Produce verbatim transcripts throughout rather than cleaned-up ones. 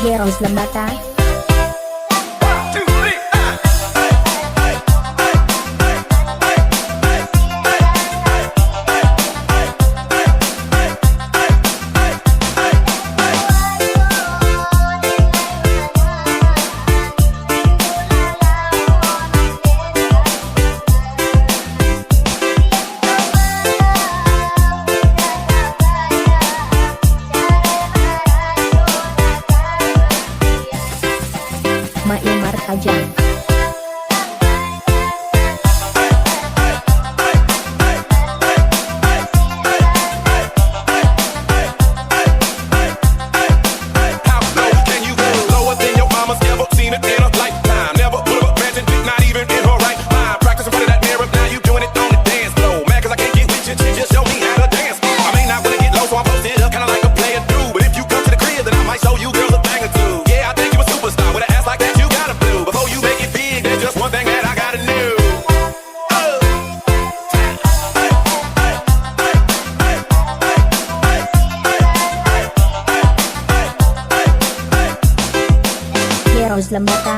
Heroes Lembata. Mak Ilmar Tajam. How low can you go? Lower than your mama's ever seen it in a lifetime. Never put up a mansion, not even in her right mind. Practice in front of that mirror, now you doing it on the dance floor. Mad 'cause I can't get with you, just show me how to dance. I may not wanna get low, so I'm posted up, kinda like a player do. But if you come to the crib, then I might show you girls a thing or two. Yeah, I think you a superstar. With an ass like that, you gotta blow. Before you make it big, there's just one thing that I gotta know. Oh. Heroes Lembata.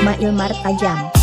Mak Ilmar Tajam.